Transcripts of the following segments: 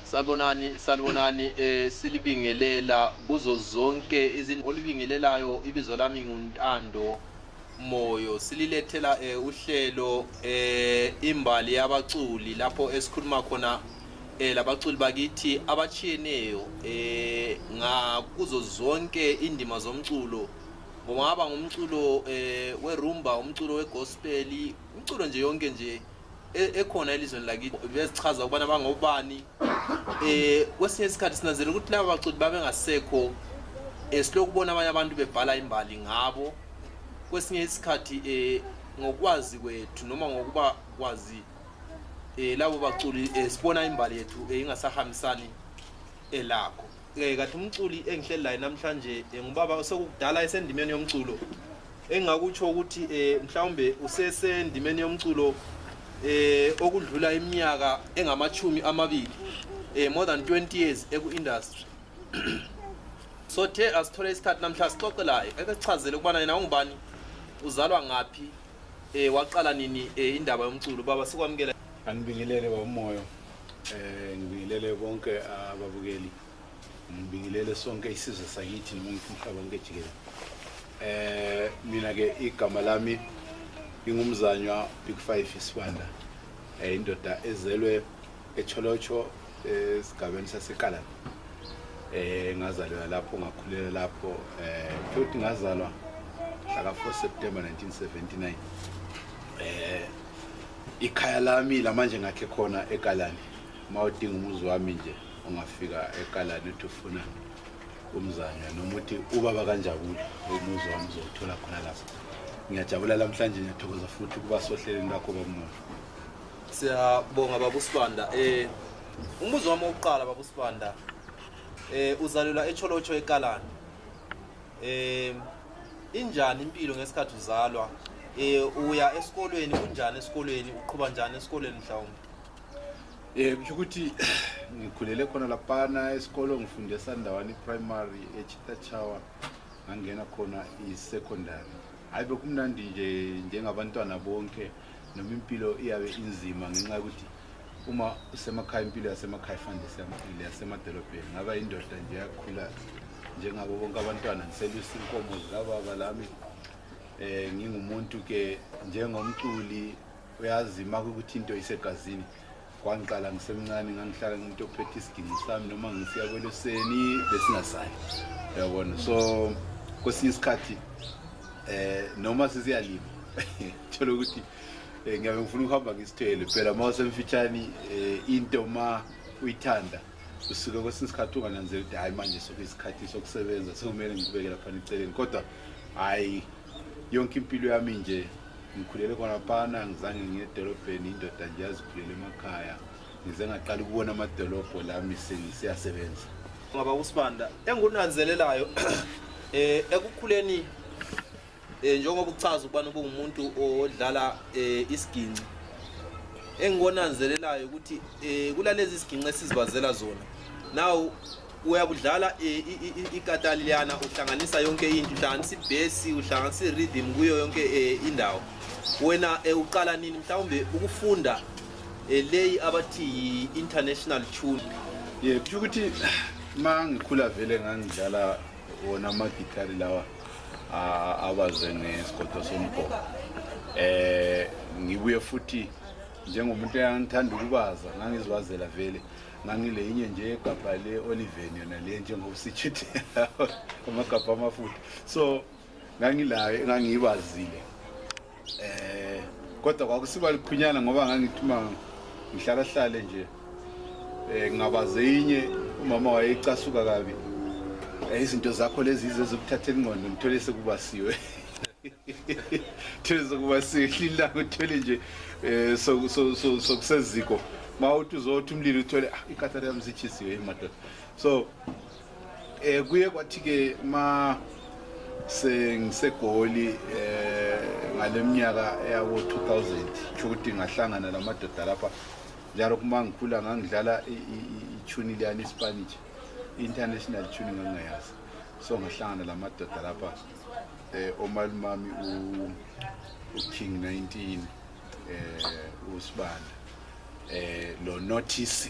Salibonani silibingelela kuzo zonke izinto olibingelelayo. Ibizo lami nguNtando Moyo. Sililethela uhlelo imbali yabaculi lapho esikhuluma khona labaculi bakithi abachiyeneyo kuzo zonke indima zomculo. Kungaba ngumculo werumba, umculo wegospel, umculo nje yonke nje ekhona elizweni lakithi besichaza ukubana bangobani. Kwesinye isikhathi sinanzela ukuthi laba baculi babengasekho, silokubona abanye abantu bebhala imbali ngabo. Kwesinye isikhathi ngokwazi kwethu noma ngokuba kwazi labo baculi sibona imbali yethu ingasahambisani elakho. Kathi umculi engihleli la namhlanje ngubaba osekudala esendimeni yomculo. Engakutsho ukuthi mhlawumbe usesendimeni yomculo okudlula iminyaka engamachumi amabili, more than 20 years eku-industry. So asithole isikhathi namhlanje sixoxe laye ekuchazele ukubana yena ungubani, uzalwa ngaphi, waqala nini indaba yomculo. Baba sikwamukela. Angibingelele bamoyo, ngibingelele bonke ababukeli, ngibingelele sonke isizwe sakithi noma umhlaba wonke jikelele. Mina ke igama lami ingumzanywa Big 5 Isibanda, indoda ezelwe eCholocho esigabeni saseKalani. Ngazalwa lapho, ngakhulela lapho, futhi ngazalwa mhla ka-4 September 1979. Ikhaya lami lamanje ngakhe khona eKalani. Mawudinga umuzi wami nje ungafika eKalani uthi ufuna umzanywa noma uthi ubaba kaNjabula, umuzi wami uzothola khona lapho. Ngiyajabula namhlanje, ngiyathokoza futhi ukuba sohleleni lakho bamoyo. Siyabonga baba uSibanda. Umuzi wami oqala baba uSibanda uzalelwa eCholocho eKalani. Injani impilo ngesikhathi uzalwa? Uya esikolweni kunjani esikolweni, uqhuba njani esikolweni mhlawumbe? Kusho ukuthi ngikhulele khona lapana esikolo, ngifunde Sandawana primary eChitachawa, ngangena khona i-secondary. Hayi bekumnandi nje njengabantwana bonke, noma impilo iyabe inzima ngenxa ukuthi uma usemakhaya impilo yasemakhaya ifande sempilo yasemadolobheni. Ngaba indoda nje yakhula njengabo bonke abantwana, ngiselusa inkomo zikababa lami. Ngingumuntu ke njengomculi uyazi ukuthi into isegazini. Kwangiqala ngisemncane, ngangihlala ngumuntu ophethe isiginci sami noma ngisiya kweluseni besingasayi, uyabona. So kwesinye isikhathi noma sisiyalima thola ukuthi ngiyabe ngifuna ukuhamba ngisithele phela mawusemfitshane into ma uyithanda usuke kwesinye isikhathi ungananzela ukuthi hayi manje sokuyisikhathi sokusebenza sekumele ngikubeke lapha eceleni. Kodwa hayi yonke impilo yami nje ngikhulele khona phana, ngizange ngiye edolobheni, indoda nje yazikhulela emakhaya. Ngize ngaqala ukubona amadolobho lami sengisiyasebenza. Ngaba uSibanda engunanzelelayo ekukhuleni njengoba uchaza ukubana ubungumuntu odlala isiginci, engonanzelelayo ukuthi kulalezi isiginci esizibazela zona now uyabudlala ikatali liyana, uhlanganisa yonke into, uhlanganisa ibhesi, uhlanganisa irhythm kuyo yonke indawo. Wena uqala nini mhlawumbe ukufunda leyi abathi yi-international tune? Kusho ukuthi ma ngikhula vele ngangidlala wona amagitari lawa abaze nesigodo sombhobo. Ngibuye futhi njengomuntu engithanda ukubaza, ngangizibazela vele, ngangile inye nje egabha le-Oliven yona le njengoba sichithi amagabha amafutha. So ngangilayo, ngangibazile. Kodwa kwakusiba likhunyana ngoba ngangithuma ngihlala nje ngabaze inye umama wayecasuka kabi. Izinto zakho lezi zokuthathela ingqondo ngithole sekubasiwe. Thele sekubasiwe hlila ngithole nje sokuseziko. Mawuthi uzothi umlilo uthole ikatari yami sichisiwe imadoda. So kuye kwathi ke ma sengisegoli ngaleminyaka yabo 2000 ukuthi ngahlangana namadoda lapha njalo kuma ngikhula ngangidlala i-tune liyani iSpanish, international tune ngangayazi. So ngahlangana namadoda lapha omalumami uKing 19 uSibanda lo notice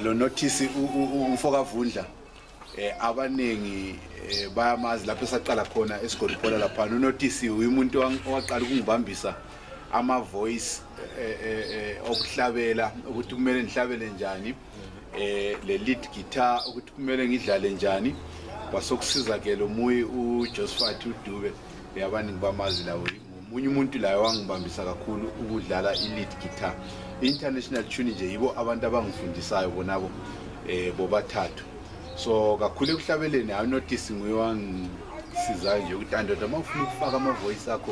lo notice uMfokavundla abanengi bayamazi lapho esaqala khona esigolipola lapha. Unotice umuntu owaqala ukungibambisa ama voice okuhlabela ukuthi kumele ngihlabele njani, le lead guitar ukuthi kumele ngidlale njani. Wasokusiza ke lo muyi uJosephat uDube yabaningi bamazi lawo. Umunye umuntu la wangibambisa kakhulu ukudlala i-lead guitar. International tune nje yibo abantu abangifundisayo bonabo bobathathu. So kakhulu ekuhlabeleni notice nguye wangisiza nje ukuthi andoda mawufuna ukufaka ama voice akho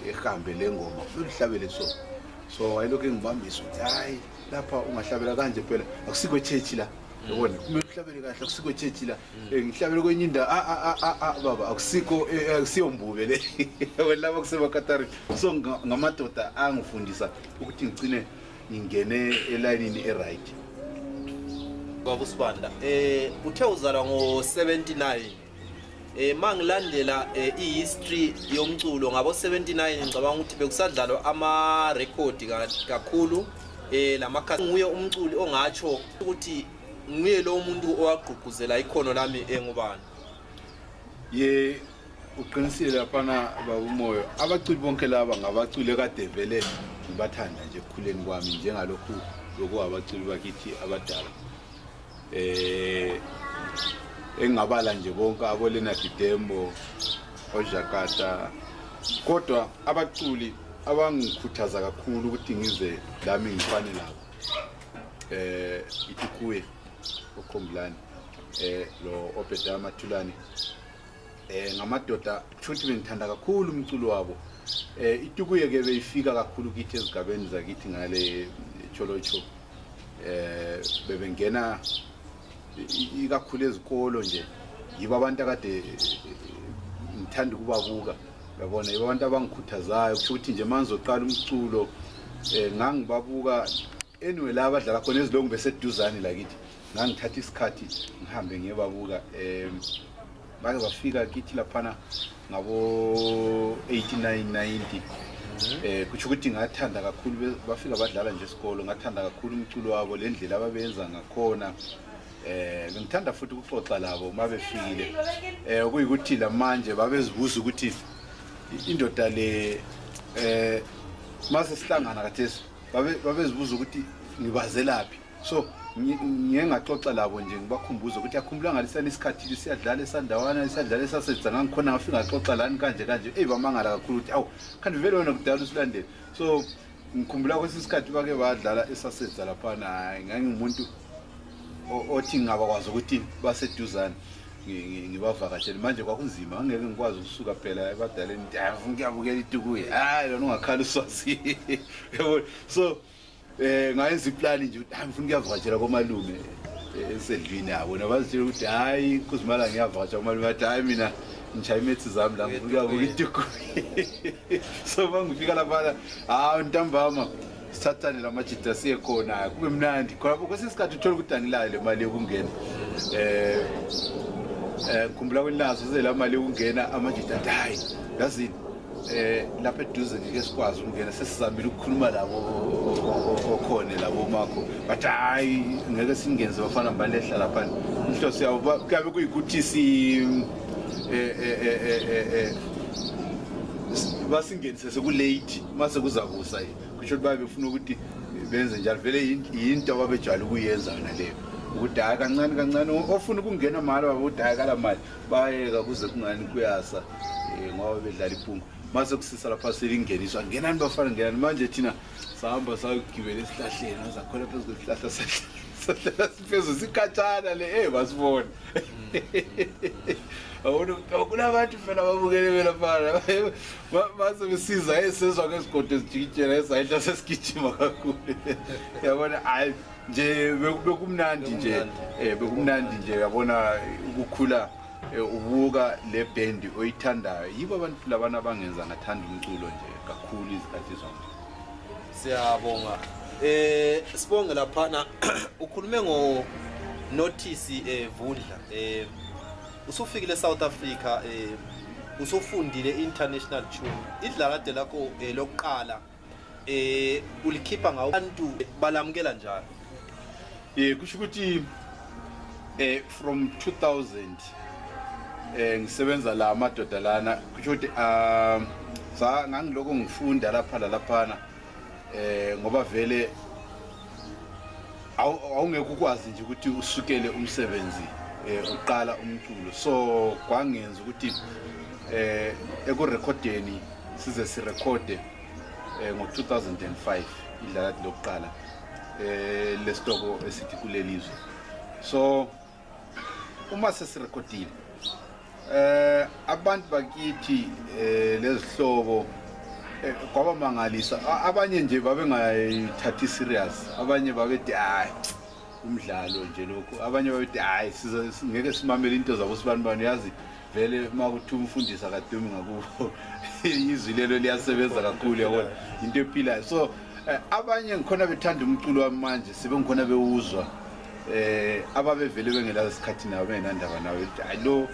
ehambe lengoma uhlabele so wayelokho engibambisa ukuthi hayi lapha ungahlabela kanje phela akusikho church la. Yabona kumele uhlabele kahle akusikho church la. Ngihlabele kwenye indawo baba akusiyo mbube le. Wena lapha kusemakatari. So ngamadoda angifundisa ukuthi ngicine ngingene elayinini eright. Baba uSibanda uthe uzalwa ngo79 mangilandela ihistory yomculo ngabo 79 ngicabanga ukuthi bekusadlalwa ama record kakhulu lamakhasi. Nguye umculi ongatsho ukuthi nguye lo muntu owagqugquzela ikhono lami engubani. Uqinisile lapha baba uMoyo, abaculi bonke laba ngabaculi kade vele ngibathanda nje ekukhuleni kwami njengalokhu abaculi bakithi abadala. Engabala nje bonke abolena Bidembo, oJakata, kodwa abaculi abangikhuthaza kakhulu ukuthi ngize lami ngifane labo iTukuye oKhomblani lo Obeda Mathulani ngamadoda futhi bengithanda kakhulu umculo wabo. iTukuye ke beyifika kakhulu kithi ezigabeni zakithi ngale Cholocho bebengena ikakhulu ezikolo nje yibo abantu akade ngithanda ukubabuka. Yabona yibo abantu abangikhuthazayo kusho ukuthi nje manje uzoqala umculo ngangibabuka anyway la abadlala khona ezilongo beseduzane la kithi ngangithatha isikhathi ngihambe ngiyebabuka. Bake bafika kithi laphana ngabo 89 90 kusho ukuthi ngathanda kakhulu bafika badlala nje esikolo. Ngathanda kakhulu umculo wabo lendlela ababenza ngakhona. Ngithanda futhi ukuxoxa labo mabefikile kuyikuthi la manje babezibuza ukuthi indoda le mase sihlangana kathesi babezibuza ukuthi ngibazelaphi. So ngiyengaxoxa labo nje ngibakhumbuza ukuthi akhumbula ngalisana isikhathi siyadlala esandawana isadlala esasetsa ngikhona ngafika ngaxoxa lani kanje bamangala kakhulu ukuthi awu kanti vele wena kudala usilandele. So ngikhumbula kwesi isikhathi bake badlala esasetsa lapha ngangimuntu othi ngabakwazi ukuthi baseduzane ngibavakashele. Manje kwakunzima angeke ngikwazi ukusuka phela ebadaleni ngiyafuna ukuyabukela iTukuye hayi lona ungakhala uswazi. So ngayenza iplan nje ukuthi ngifuna ukuyavakashela komalume esedlwini yabo nabazitshela ukuthi hayi kuzimala ngiyavakashela komalume bathi hayi mina ngishaya imethi zami la ngifuna ukuyabuka iTukuye. So mangifika lapha ntambama sithathane lamajita siye khona kube mnandi khona kwesisikhathi uthola ukuthi angilayo le mali yokungena. Khumbula kwelazo zela mali yokungena amajita hayi yazini lapha eduze ngeke sikwazi ukungena sesizamile ukukhuluma labo okhona labo makho bathi hayi ngeke singenze bafana balehla lapha inhloso yabo kuyabe kuyikuthi basingenise sekulate mase kuzakusa kusho ukuthi babefuna ukuthi benze njalo vele yinto ababejwayele ukuyenza naleyo ukuthi hayi kancane ofuna ukungena mali babuthi hayi kala mali bayeka kuze kungani kuyasa ngoba bedlala iphungu mase kusisa lapha selingeniswa ngenani bafana ngenani. Manje thina sahamba sayogibela esihlahleni sakhona phezulu kwesihlahla sahlala siphezulu sikhatshana le basibona. Awona kulabantu phela babukele lapha mase besiza esezwa ngesigodo esijikijela esayidla sesigijima kakhulu. Yabona hayi nje bekumnandi nje bekumnandi nje yabona ukukhula ubuka le band oyithandayo yibo abantu labana abangenza ngathanda umculo nje kakhulu izikhathi zonke. Siyabonga. Sibonge lapha ukhulume ngo Notice Vundla. Usufikile South Africa usufundile international tune. Idlakade lakho lokuqala ulikhipha ngawo abantu balamukela njalo. Kusho ukuthi from 2000 ngisebenza la amadoda lana kusho ukuthi ngangiloko ngifunda laphana ngoba vele awungeke ukwazi nje ukuthi usukele umsebenzi uqala umculo, so kwangenza ukuthi ekurekhodeni size sirekhode ngo-2005 idlala lokuqala lesitoko esithi kulelizwe. So uma sesirekhodile abantu bakithi lezihlobo kwaba mangalisa, abanye nje babengayithathi serious, abanye babethi hayi umdlalo nje lokho, abanye babethi hayi ngeke simamele into zabo sibanibani, yazi vele makuthi umfundisa kadumi ngakubo izwi lelo liyasebenza kakhulu yabona into ephilayo. So abanye ngikhona bethanda umculo wami manje sebengikhona bewuzwa ababevele bengela isikhathi nawo benandaba nawe hayi lo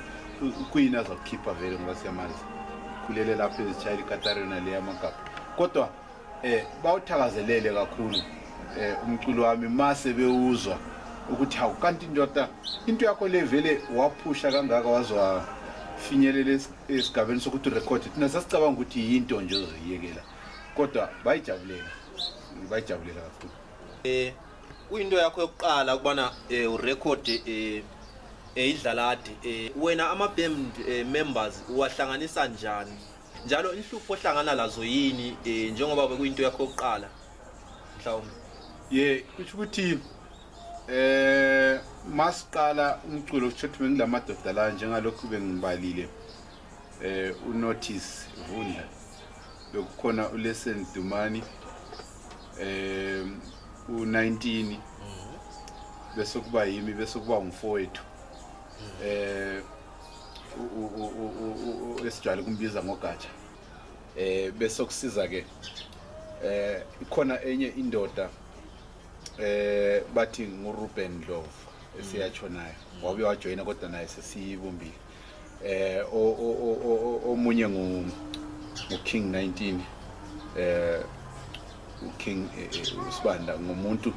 kuyini azokhipha vele ngoba siyamanzi kulele lapho ezitshayela iKatarina le yamagaba, kodwa bawuthakazelele kakhulu umculo wami mase bewuzwa ukuthi hawu kanti into yakho le vele waphusha kangaka wazwa finyelela esigabeni sokuthi record. Thina sasicabanga ukuthi yinto nje ozoyiyekela, kodwa bayijabulela kakhulu. Kuyinto yakho yokuqala ukubana urecord idlalade, wena ama-band members uwahlanganisa njani, njalo inhlupho ohlangana lazo yini njengoba bekuyinto yakho yokuqala mhlawumbe? Kusho ukuthi masiqala umculo kusho ngilamadoda la njengalokhu bengibalile, uNotice Vundla, bekukhona uLesson Dumani, u19, bese kuba yimi, bese kuba umfowethu esijwayele kumbiza ngoGatsha, bese kusiza ke ikhona enye indoda bathi nguRuben Dlovu esiyachonayo, wabuye wajoyina kodwa naye sesiyibumbile. Omunye nguKing 19, uKing Sibanda ngumuntu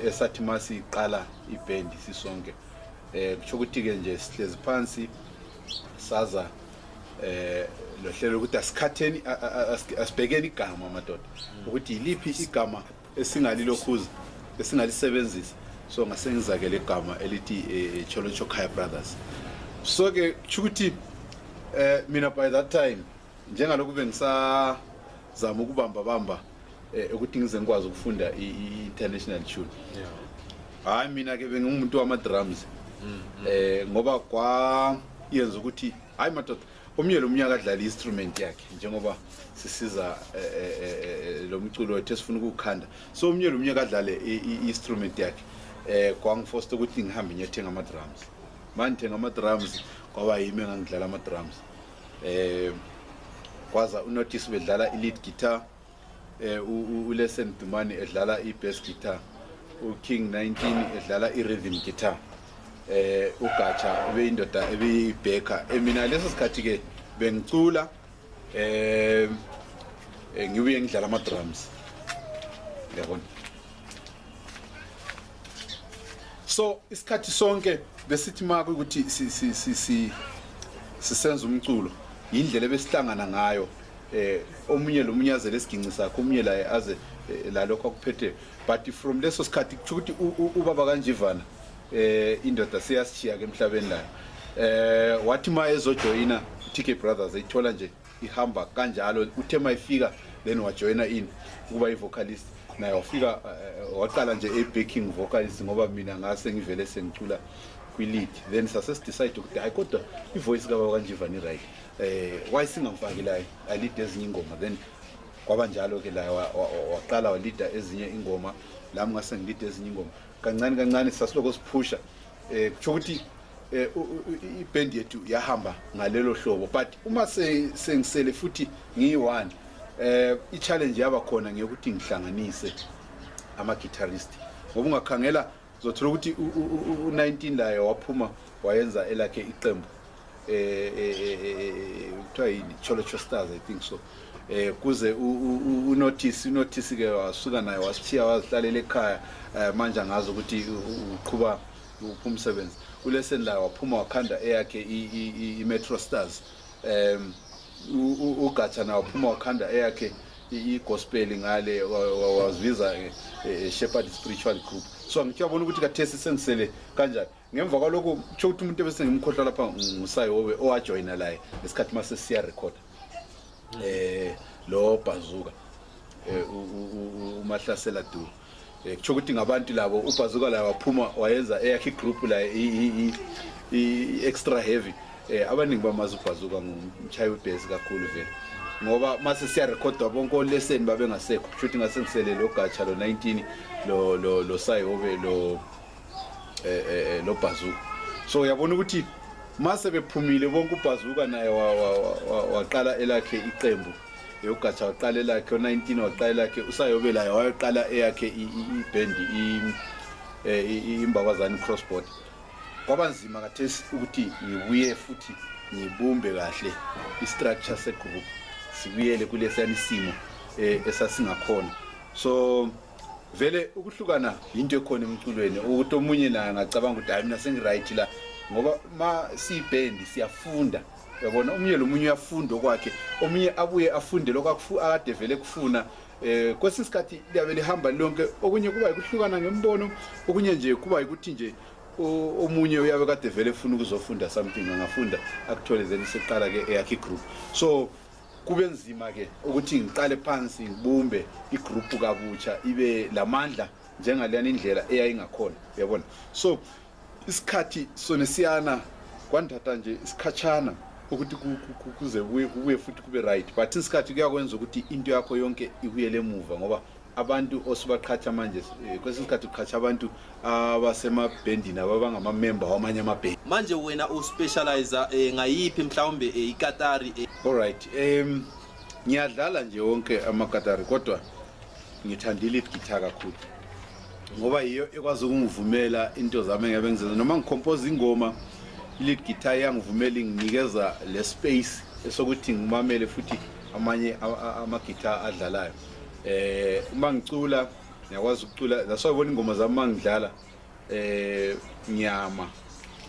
esathi masiqala iband sisonke, kusho ukuthi ke nje sihlezi phansi saza lo hlelo ukuthi asikhatheni asibhekeni igama madoda ukuthi yiliphi igama esingalilokhuza esingalisebenzisa, so ngasengizakele igama elithi Cholo Chokhaya Brothers. So ke kusho ukuthi mina by that time njengalokhu bengisazama ukubamba ukuthi ngize ngikwazi ukufunda i-international tune, hayi mina ke bengumuntu wama-drums, ngoba kwayenza ukuthi hayi madoda omnyelo umnyaka adlala i-instrument yakhe njengoba sisiza lo mculo wethu esifuna ukukhanda, so omnyelo umnyaka adlale i-instrument yakhe. Kwangifosta ukuthi ngihambe ngiyothenga ama-drums, mangithenga ama-drums kwaba yimi engangidlala ama-drums. Kwaza uNotice bedlala i-lead guitar, uLesson Dumani edlala i-bass guitar, uKing 19 edlala i-rhythm guitar, uGatsha ebeyindoda ebeyibheka. Mina leso sikhathi ke bengicula ngibuye ngidlala ama-drums, yabona. So isikhathi sonke besithi maka ukuthi sisenza umculo indlela ebesihlangana ngayo, omunye lo munyaze lesiginci sakhe, omunye la aze la lokho akuphethe, but from leso sikhathi kusho ukuthi ubaba kanjivana indoda siyasishiya ke emhlabeni la, wathi ma ezojoyina TK Brothers ayithola nje ihamba kanjalo, uthe mayifika then wajoyina ukuba i-vocalist, naye wafika waqala nje backing vocalist ngoba mina ngase ngivele sengicula kwi-lead, then sasesidecide ukuthi hayi kodwa i-voice kababa kanjivana i-right, why singamfaki la alide ezinye ingoma, then kwaba njalo ke la waqala walida ezinye ingoma, lami ngase ngilide ezinye ingoma kancane sasiloko siphusha, kusho ukuthi iband yethu yahamba ngalelo hlobo. But uma sengisele futhi ngiyi-one, i-challenge yaba khona ngekuthi ngihlanganise ama-guitarist, ngoba ungakhangela uzothola ukuthi u19 laye waphuma wayenza elakhe iqembu kuthiwa yi-Cholo Stars, I think so. kuze unotice ke wasuka naye wasithiya wazihlalela ekhaya manje ngazi ukuthi uqhuba umsebenzi ulesson la waphuma wakhanda eyakhe iMetro Stars ugatsha nawo waphuma wakhanda eyakhe igospel ngale wazibiza Shepherd Spiritual Group. So ngiyabona ukuthi kathesi sengisele kanjani ngemva kwalokho kusho ukuthi umuntu bese ngimkhohla lapha ngusayobe owajoyina la esikhathi mase siya record lo Bhazuka uMahlasela Du kusho ukuthi ngabantu labo uBhazuka la waphuma wayenza eyakhe group la extra heavy abaningi bamazi uBhazuka ngumchayi webase kakhulu vele ngoba mase siya record bonke lesson babe ngasekho kusho ukuthi ngasengisele lo gatsha lo 19 lo sayobe lo Bhazuka. So uyabona ukuthi mase bephumile bonke uBhazuka naye waqala elakhe iqembu yogatsha waqala elakhe o19 waqala elakhe usayobe la waqala eyakhe iband imbabazani crossboard. Kwaba nzima kathesi ukuthi ngibuye futhi ngibumbe kahle istructure se group sibuyele kulesani simo esasingakhona. So vele ukuhlukana into ekhona emculweni ukuthi omunye la ngacabanga ukuthi hayi mina sengiright la ngoba ma siband siyafunda yabona omunye lo munye uyafunda kwakhe omunye abuye afunde lokho akade vele kufuna kwesisikhathi liyabe lihamba lonke okunye kuba ukuhlukana ngembono okunye nje kuba ukuthi nje omunye uyabe kade vele ufuna ukuzofunda something angafunda akutholezeni seqala ke eyakhe group. So kube nzima ke ukuthi ngiqale phansi ngibumbe igroup kabutsha ibe lamandla njengalena indlela eyayingakhona uyabona. So isikhathi sonesiyana kwanthatha nje isikhatshana ukuthi kuze kubuye futhi kube right but isikhathi kuyakwenza ukuthi into yakho yonke ibuyele emuva ngoba abantu osibaqhatha manje kwesikhathi uqhatha abantu abasemabhendini abangama member wamanye amabhendi. Manje wena uspecialize ngayiphi mhlawumbe iKatari? Alright, ngiyadlala nje wonke amakatari kodwa ngithandile igitara kakhulu ngoba iyo ekwazi ukungivumela into zami ngabe ngizenza noma ngicompose ingoma lead guitar yangivumela nginikeza le space esokuthi ngimamele futhi amanye ama-guitar adlalayo. Uma ngicula ngiyakwazi ukucula that's why ubona ingoma zami mangidlala nyama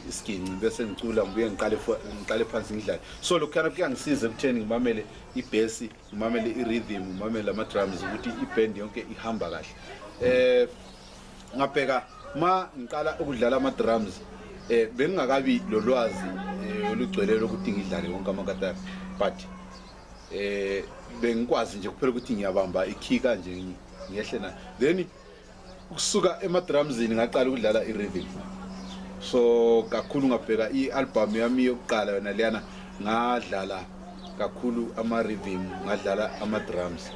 iskini bese ngicula ngibuye ngiqale phansi ngidlale. So lokhana kuyangisiza ekutheni ngimamele ibass ngimamele irhythm ngimamele ama drums ukuthi iband yonke ihamba kahle. Ngabheka ma ngiqala ukudlala ama drums bengingakabi lolwazi olugcwele ukuthi ngidlale wonke amakatari but bengikwazi nje kuphela ukuthi ngiyabamba ikhika nje ngiyehle na then ukusuka emadrumsini ngaqala ukudlala irhythm. So kakhulu ngabheka ialbum yami yokuqala yona leyana ngadlala kakhulu ama rhythm ngadlala ama drums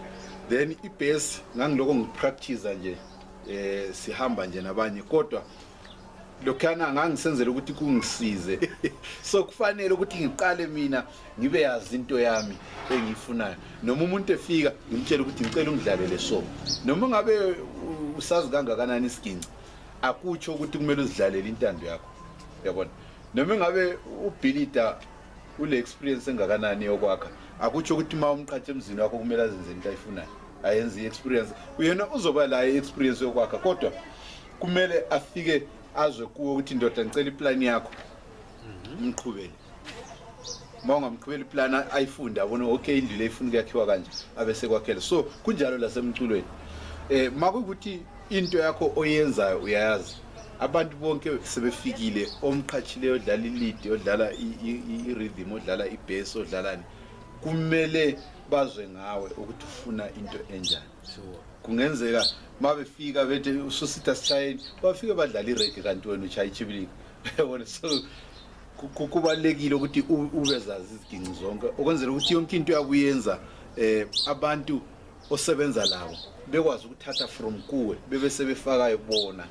then ibass ngangiloko ngipractice nje sihamba nje nabanye kodwa lokhana ngangisenzela ukuthi kungisize. So kufanele ukuthi ngiqale mina ngibe yazi into yami engiyifunayo noma umuntu efika ngimtshela ukuthi ngicela ungidlalele so noma ngabe usazi kangakanani isiginci akutsho ukuthi kumele uzidlalele intando yakho yabona noma ngabe uBilida ule experience engakanani yokwakha akutsho ukuthi ma umqhathe emzini wakho kumele azenze into ayifunayo ayenze experience uyena uzoba la experience yokwakha kodwa kumele afike azwe kuwo ukuthi ndoda ngicela iplan yakho umqhubele mawunga mqhubela iplan ayifunda abone okay indlela efuna ukuyakhiwa kanje abese kwakhela. So kunjalo lasemculweni makukuthi into yakho oyenzayo uyayazi abantu bonke sebefikile omqhatshileyo odlala lead odlala irhythm odlala ibass odlalani kumele bazwe ngawe ukuthi ufuna into enjani. Kungenzeka mabefika bethe ususitha sishayini bafike badlala ireggae kanti wena uchayi ichibilika yabona. So kubalekile ukuthi ubezazi iziginci zonke okwenzela ukuthi yonke into yakuyenza abantu osebenza labo bekwazi ukuthatha from kuwe bebe sebefaka bona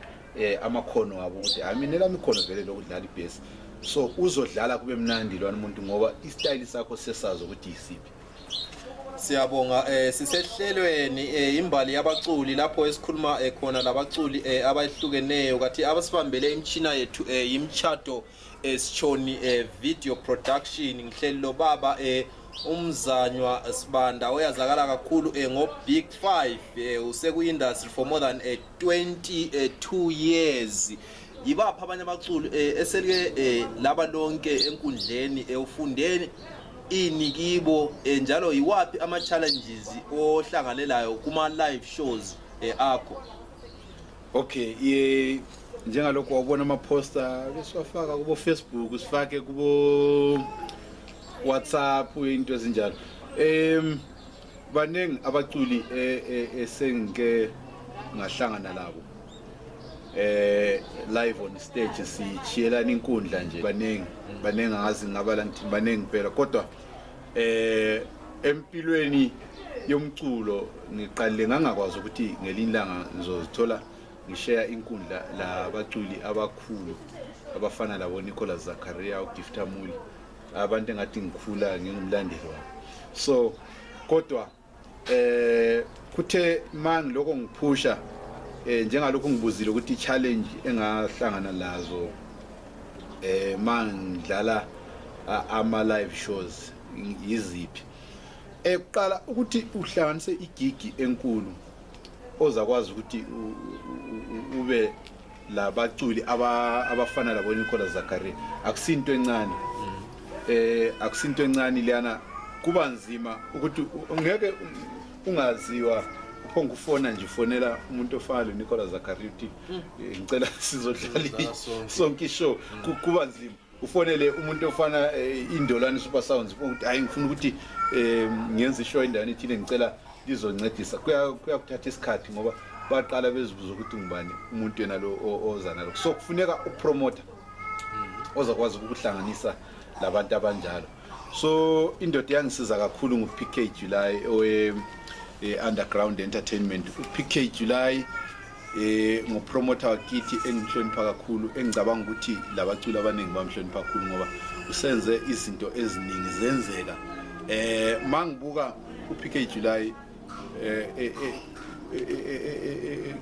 amakhono abo ukuthi mina lami ikhono vele lokudlala ibass. So uzodlala kube mnandi lwana umuntu ngoba istyle sakho sesazi ukuthi isiphi. Siyabonga sisehlelweni imbali yabaculi lapho esikhuluma khona labaculi abayihlukeneyo kathi abasibambele imchina yethu imchato Sichoni video production ngihleli lo baba umzanywa Sibanda oyazakala kakhulu ngo Big 5 useku industry for more than 22 years. Yibapha abanye abaculi eselike laba lonke enkundleni ufundeni inikibo njalo yiwapi ama challenges ohlanganelayo kuma live shows akho? Okay, njengalokho wabona ama poster besiwafaka kubo Facebook, sifake kubo WhatsApp into ezinjalo. Baningi abaculi esengike ngahlangana labo live on stage sichiyelana inkundla nje baningi ngazi ngabala ngithi baningi phela kodwa empilweni yomculo ngiqale ngangakwazi ukuthi ngelinlanga ngizozithola ngishare inkundla labaculi abakhulu abafana labo Nicholas Zakaria, uGift Amuli, abantu engathi ngikhula ngingumlandeli wabo. So kodwa kuthe mang lokho ngiphusha njengalokho ngibuzile ukuthi challenge engahlangana lazo mangidlala ama live shows yiziphi. Kuqala ukuthi uhlanganise igigi enkulu ozakwazi ukuthi ube labaculi abafana labo Nicholas Zakaria akusinto encane. Akusinto encane leyana kuba nzima ukuthi ngeke ungaziwa uphonga ufona nje ufonela umuntu ofana Nicholas Zakaria uthi ngicela sizodlala sonke show kuba nzima. Ufonele umuntu ofana Indolani Super Sounds ukuthi hayi ngifuna ukuthi ngiyenze ishow endaweni ethile ngicela lizoncedisa. Kuyakuthatha isikhathi ngoba baqala bezibuza ukuthi ngibani umuntu yena lo oza nalo. So kufuneka upromoter ozakwazi ukuhlanganisa labantu abanjalo. So indoda yangisiza kakhulu nguPK July underground entertainment. uPK July ngopromoter wakithi engihlonipha kakhulu, engicabanga ukuthi labaculi abaningi bamhlonipha kakhulu ngoba usenze izinto eziningi zenzeka. Mangibuka uPK July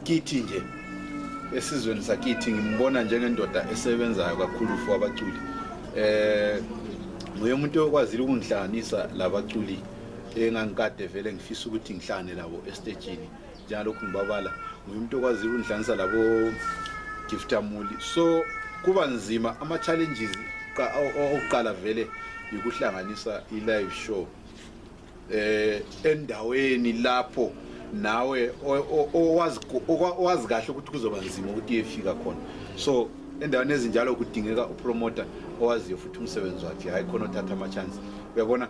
kithi nje esizweni sakithi ngimbona njengendoda esebenzayo kakhulu for abaculi. Nguye umuntu okwazile ukungihlanganisa labaculi engangikade vele ngifisa ukuthi ngihlangane labo estageni njalokho ngibabala. Nguye umuntu okwazile ukungihlanganisa labo Gift Amuli. So kuba nzima ama challenges oqala vele ukuhlanganisa i live show endaweni lapho nawe owazi kahle ukuthi kuzoba nzima ukuthi uyefika khona. So endaweni ezinjalo kudingeka upromoter owaziyo futhi umsebenzi wakhe, hayi khona uthatha ama chance. Uyabona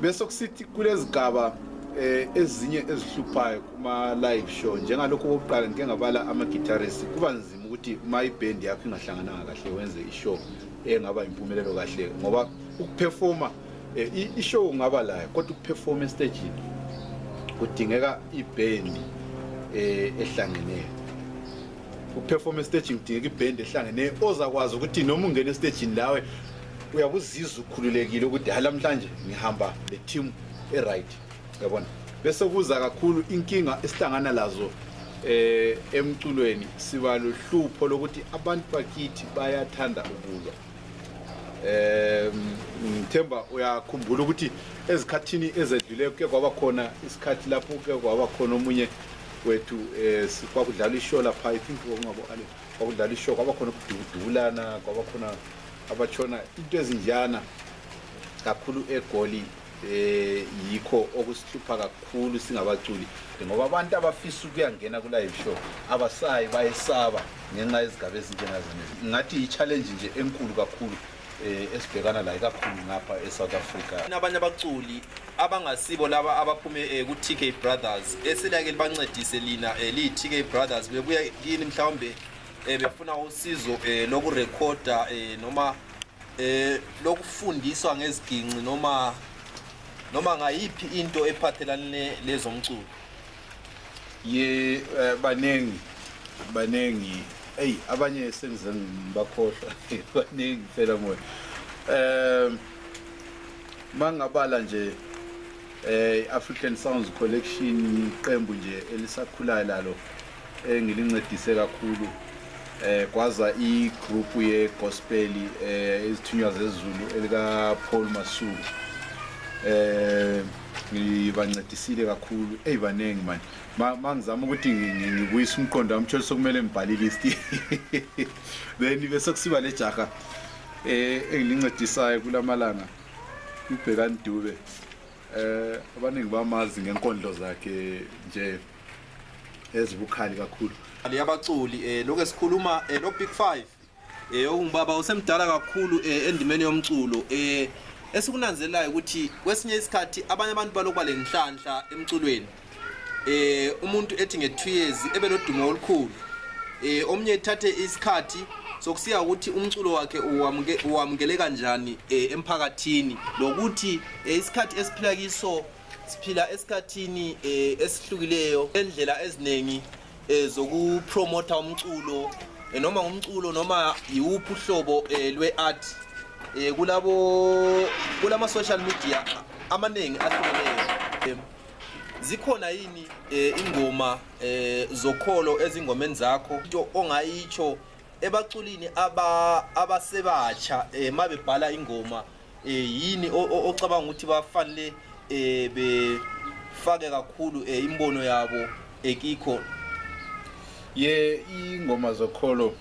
bese kusithi kulezigaba ezinye ezihluphayo kuma live show njengalokho okokuqala ngike ngabala ama guitarists. Kuba nzima ukuthi uma iband yakho ingahlangananga kahle wenze ishow engaba impumelelo kahle ngoba ukuperforma ishow ngaba la kodwa ukuperform estage kudingeka iband ehlangeneyo. Ukuperform stage kudingeka iband ehlangene ozakwazi ukuthi noma ungena stage lawe uyakuzizwa ukhululekile ukuthi halamhlanje ngihamba le team right. Yabona bese kuza kakhulu inkinga esihlangana lazo emculweni siba lohlupho lokuthi abantu bakithi bayathanda ukulwa. Ngithemba uyakhumbula ukuthi ezikhathini ezedlule kuke kwaba khona isikhathi lapho kuke kwaba khona omunye wethu sikwakudlala ishow lapha I think kwakudlala ishow kwaba khona ukududulana, kwaba khona abachona into ezinjana kakhulu eGoli. Yikho okusihlupha kakhulu singabaculi ngoba abantu abafisa ukuyangena ku live show abasayi bayesaba ngenxa yezigaba ezinjengazena. Ngathi i-challenge nje enkulu kakhulu esibhekana la kakhulu ngapha eSouth Africa. Abanye abaculi abangasibo laba abaphume ku TK Brothers esilake libancedise lina li TK Brothers bebuya kini mhlawumbe befuna usizo lokurecorda noma lokufundiswa ngeziginci noma ngayiphi into ephathelane lezomculo. Banengi abanye sengize ngibakhohlwa banengi phela moya. Mangabala nje African Sounds Collection iqembu nje elisakhulayo lalo engilincedise kakhulu kwaza igroup ye gospel ezithunywa zezulu elika Paul Masuku ngibancedisile kakhulu eyibanengi manje mangizama ukuthi ngibuyise umqondo wami mtshela sokumele ngibhale ilist then bese kusiba lejaha engilincedisayo kulamalanga uBhekani Dube abaningi bamazi ngenkondlo zakhe nje ezibukhali kakhulu yabaculi lokho esikhuluma lo Big 5 ongibaba usemdala kakhulu endimeni yomculo esikunanzelayo ukuthi kwesinye isikhathi abanye abantu balokuba lenhlanhla emculweni umuntu ethi nge2 years ebe nodumo olukhulu omnye ethathe isikhathi sokusiya ukuthi umculo wakhe uwamukele kanjani emphakathini lokuthi isikhathi esiphila kiso siphila esikhathini esihlukileyo endlela eziningi zokupromota umculo noma umculo noma yiwuphi uhlobo lweart kulama social media amaningi ahlukeneyo zikhona yini ingoma zokholo ezingomeni zakho into ongayitsho ebaculini abasebatsha mabebhala ingoma yini ocabanga ukuthi bafanele befake kakhulu imbono yabo ekikho ingoma zokholo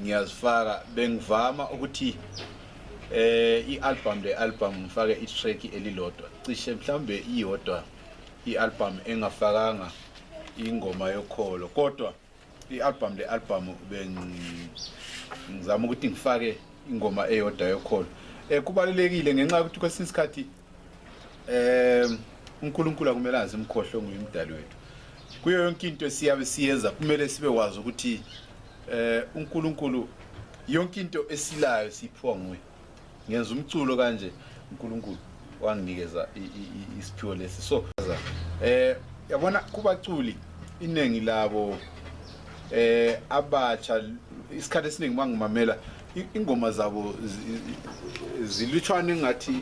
ngiyazifaka bengivama ukuthi i-album le-album ngifake i-track elilodwa cishe mhlambe iyodwa i-album engafakanga ingoma yokholo kodwa i-album le-album bengizama ukuthi ngifake ingoma eyodwa yokholo kubalulekile ngenxa yokuthi kwesinye isikhathi uNkulunkulu akumele azi imkhohlo nguyimdali wethu kuyo yonke into esiyabe siyenza kumele sibe wazi ukuthi uNkulunkulu yonke into esilayo siphiwa nguye ngenza umculo kanje uNkulunkulu wanginikeza isiphiwo lesi so yabona kubaculi inengi labo abatsha isikhathi esiningi mangimamela ingoma zabo zilutshwane ngathi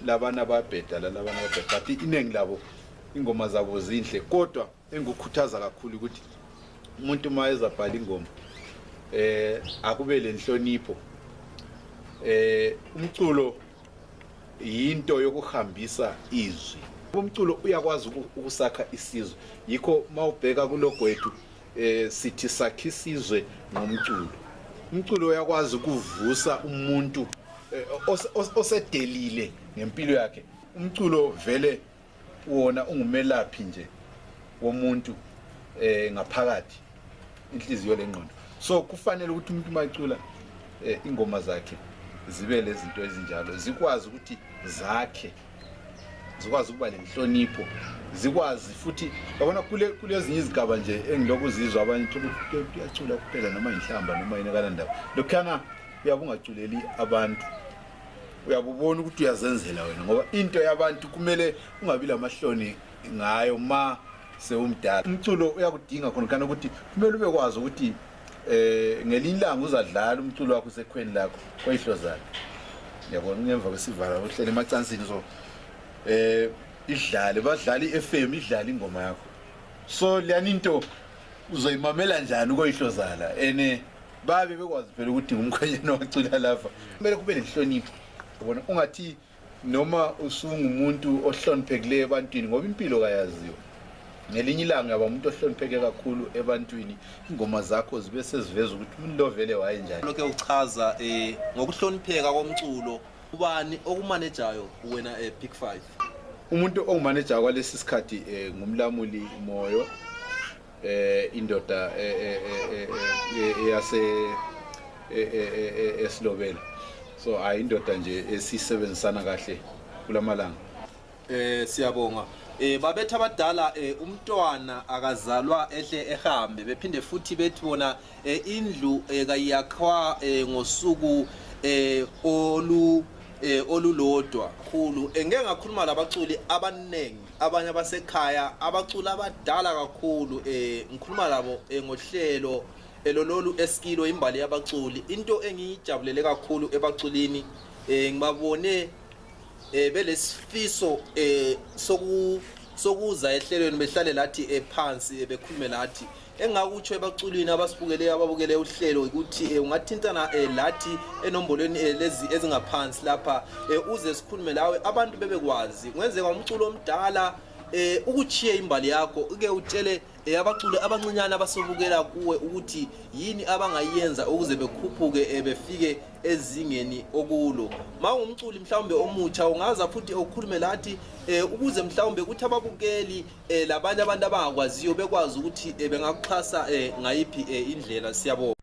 labana ababhedala but inengi labo ingoma zabo zinhle kodwa engikukhuthaza kakhulu ukuthi umuntu mayeza bhala ingoma akube lenhlonipho umculo yinto yokuhambisa izwi umculo uyakwazi ukusakha isizwe yikho mawubheka kulogwethu sithi sakha isizwe ngomculo umculo uyakwazi ukuvusa umuntu osedelile ngempilo yakhe umculo vele wona ungumelaphi nje womuntu ngaphakathi inhliziyo lengqondo so kufanele ukuthi umuntu mayicula ingoma zakhe zibe lezinto ezinjalo zikwazi ukuthi zakhe zikwazi ukuba lenhlonipho zikwazi futhi yabona kulezinye izigaba nje engilokhu uzizwa abanye uyacula kuphela noma inhlamba noma inekala ndawo lokhana uyabungaculeli abantu uyabubona ukuthi uyazenzela wena ngoba into yabantu kumele ungabi lamahloni ngayo ma sewumdala umculo uyakudinga khona kana ukuthi kumele ube kwazi ukuthi ngelinye ilanga uzadlala umculo wakho sekhweni lakho kwehlo zakhe yabona ngemva kwesivala uhlele emacansini so idlale badlali iFM idlala ingoma yakho so liyani into uzoyimamela njani ukoyihlo zala babe bekwazi phela ukuthi ngumkhanyana wacula lapha kumele kube lenhlonipho ubona ungathi noma usungumuntu ohloniphekile ebantwini ngoba impilo kayaziyo ngelinye ilanga yaba umuntu ohlonipheke kakhulu ebantwini ingoma zakho zibe seziveza ukuthi umuntu lo vele waye njani lokho uchaza ngokuhlonipheka komculo ubani okumanajayo wena Big 5 umuntu ongumanager kwalesi sikhathi ngumlamuli Moyo indoda yase eSlobela so ayindoda nje esisebenzisana kahle kulamalanga siyabonga babethu abadala umntwana akazalwa ehle ehambe bephinde futhi bethi bona indlu kayakhwa ngosuku olulodwa khulu engeke ngakhuluma labaculi abanengi abanye abasekhaya abaculi abadala kakhulu ngikhuluma labo ngohlelo elololu eskilo imbali yabaculi into engijabulele kakhulu ebaculini ngibabone belesifiso sokuza ehlelweni behlale lathi phansi bekhulume lathi engakutsho ebaculwini ababukele uhlelo ukuthi ungathintana lathi enombolweni lezi ezingaphansi lapha uze sikhulume lawe abantu bebekwazi kwenzeka umculo omdala ukuchiye imbali yakho uke utshele abaculi abancinyane abasobukela kuwe ukuthi yini abangayenza ukuze bekhuphuke befike ezingeni okulo. Mawumculi mhlawumbe omutsha ungaza futhi ukhulume lathi ukuze mhlawumbe ukuthi ababukeli labanye abantu abangakwaziyo bekwazi ukuthi bengakuxhasa ngayiphi indlela. Siyabonga.